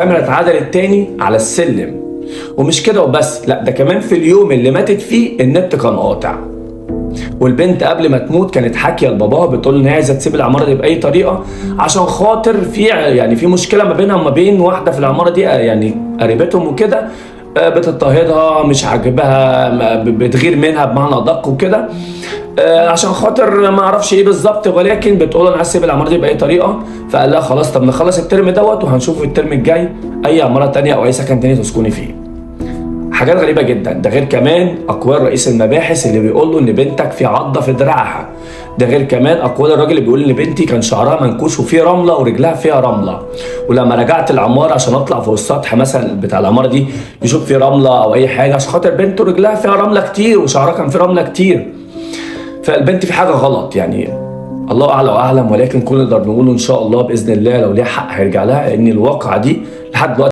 الكاميرا اتعدلت تاني على السلم. ومش كده وبس، لا ده كمان في اليوم اللي ماتت فيه النت كان قاطع. والبنت قبل ما تموت كانت حاكيه لباباها بتقول ان هي عايزه تسيب العمارة دي باي طريقه، عشان خاطر في يعني في مشكلة ما بينها وما بين واحدة في العمارة دي، يعني قريبتهم وكده، بتضطهدها، مش عاجبها، بتغير منها بمعنى ادق وكده، عشان خاطر ما اعرفش ايه بالظبط، ولكن بتقول انا عايز اسيب العمارة دي باي طريقه. فقال لها خلاص طب نخلص الترم دوت وهنشوف في الترم الجاي اي عمارة تانية او اي سكن تاني تسكني فيه. حاجات غريبة جدا. ده غير كمان اقوال رئيس المباحث اللي بيقول له ان بنتك في عضه في دراعها. ده غير كمان اقوال الراجل اللي بيقول ان بنتي كان شعرها منكوش وفيه رملة ورجلها فيها رملة، ولما رجعت العمارة عشان اطلع فوق السطح مثلا بتاع العمارة دي يشوف فيه رملة او اي حاجة، عشان خاطر بنته رجلها فيها رملة كتير وشعرها كان فيه رملة كتير. فالبنت في حاجة غلط يعني، الله اعلى واعلم، ولكن كل اللي نقدر نقوله ان شاء الله باذن الله لو ليها حق هيرجع لها، لان الواقعة دي لحد دلوقتي